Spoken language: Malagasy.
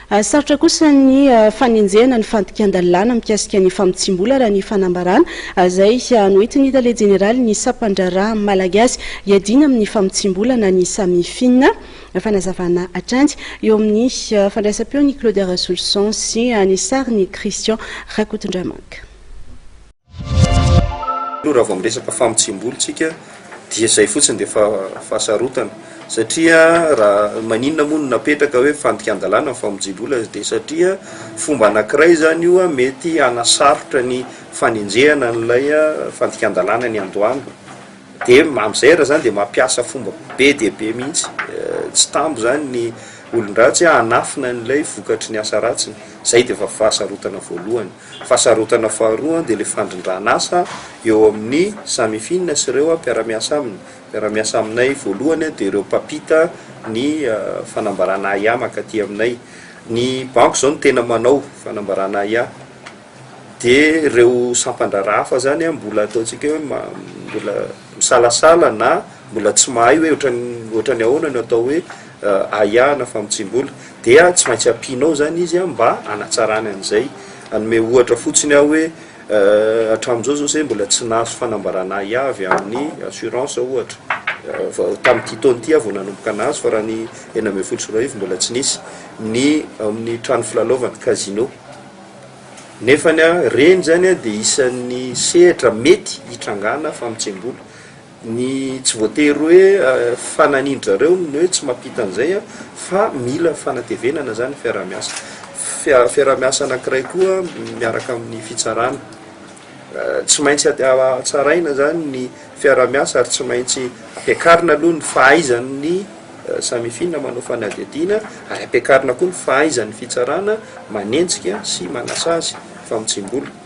Sarotra kosa ny fanenjehana ny fandikan-dalàna mikasika ny famotsiam-bola raha ny fanambarana izay noentin'ny tale jeneralin'ny sampan-draharaha malagasy hiadiana amin'ny famotsiam-bola na ny Samifin. Fanazavana hatrany eo amin'ny fandraisam-peon'i Claudia Rasoloson sy ny sarin'i Christian Rakotondramanga. Aloha raha vao miresaka famotsiam-bola tsika dia izay fotsiny dia efa fahasarotana satria raha maninona moa no napetraka hoe fandikan-dalàna ny famotsiam-bola dia satria fomba anankiray izany io mety hanasarotra ny fanenjehana an'ilay fandikan-dalàna niandohana. Dia amin'izay ary izany dia mampiasa fomba be dia be mihitsy, tsy tambo izany ny olon-dratsy hanafina an'ilay vokatry ny asa ratsiny. Izay dia efa fahasarotana voalohany. Fahasarotana faharoa dia ilay fandrindrana asa eo amin'ny Samifin sy ireo mpiara-miasa aminy. Mpiara-miasa aminay voalohany dia ireo mpampita ny fanambarana AIA mankaty aminay. Ny banky izao no tena manao fanambarana AIA. Dia ireo sampan-draharaha hafa zany an, mbola ataontsika hoe mbola misalasala na mbola tsy mahay hoe ohatran'ny ohatran'ny ahoana no atao hoe ahiahy na famotsiam-bola. Dia tsy maintsy ampianao zany izy an mba hanatsarany an'izay. Hanome ohatra fotsiny aho hoe hatramin'izao zao zay mbola tsy nahazo fanambarana ahiahy avy amin'ny assurance ohatra. Vao tamin'ity taona ity aho vao nanomboka nahazo fa raha ny 2016 mbola tsy nisy. Ny amin'ny trano filalaovana, casino. Nefany a, reny zany a dia isan'ny sehatra mety hitrangana famotsiam-bola. Ny tsy voatery hoe fananindry zareo ny hoe tsy mampita an'izay a, fa mila fanatevenana zany ny fiaraha-miasa. Fiaraha-miasa anankiray koa miaraka amin'ny fitsarana. Tsy maintsy hatsaraina zany ny fiaraha-miasa ary tsy maintsy ampiakarina aloha ny fahaizan'ny Samifin manao fanadihadiana ary ampiakarina koa ny fahaizan'ny fitsarana manenjika sy manasazy famotsiam-bola.